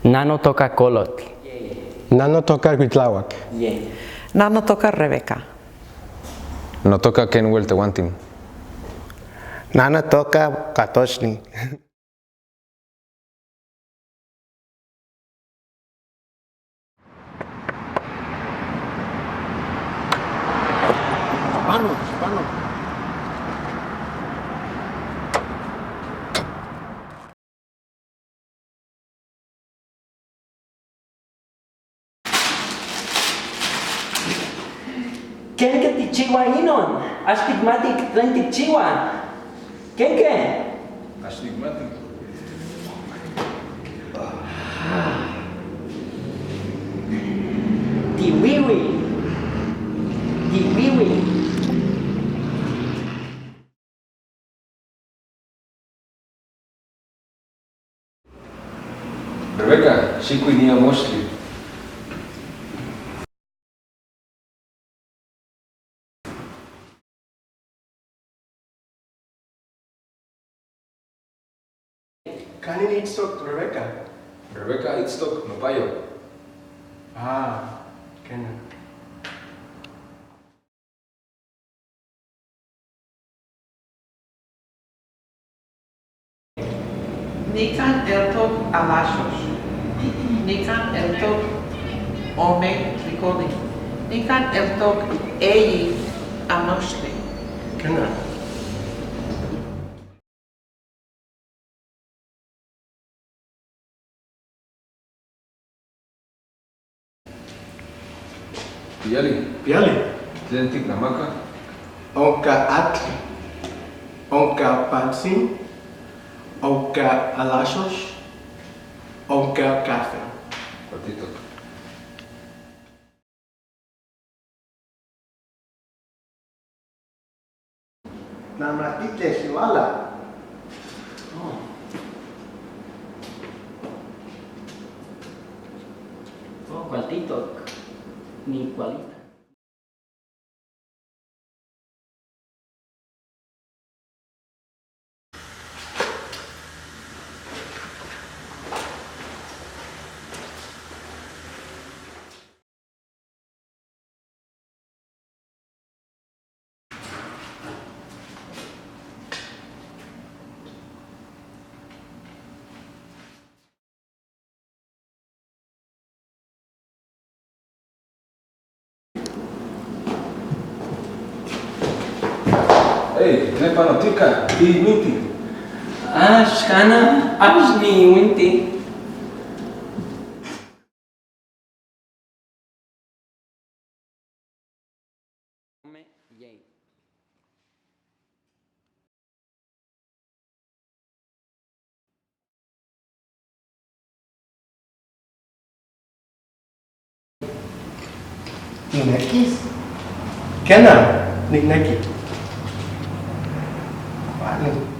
Na notoca Colotl. Na notoca Cuitláhuac. Na notoca Rebeca. Notoca Kenwell Tehuantin. Na notoca Catochni. Pano, pano. Kenque tikchiua inon? Ax tikmati tlen tikchiua. Kenke? Ax nikmati. Tiuiui. Tiuiui. Rebeca, xicui nin amoxtli. Canin itztoc Rebeca? Rebeca itztoc nopayo. Ah, quena. Nican eltoc alaxox. Nican eltoc ome tlicoli. Nican eltoc eyi amoxtli. Quena. Piyali, Piali. ¿tlen tiknamaka? Onca atl. Onca pantzin. Onca alaxox. Onca café. Cualtitok. Namatitle xiuala. Oh. Oh, cualtitoc. Nicualita. Ey, ¿tlen panotica? Tiuinti. Ax cana, ax niuinti. Tinequis? Quena, nicnequi. Cuali.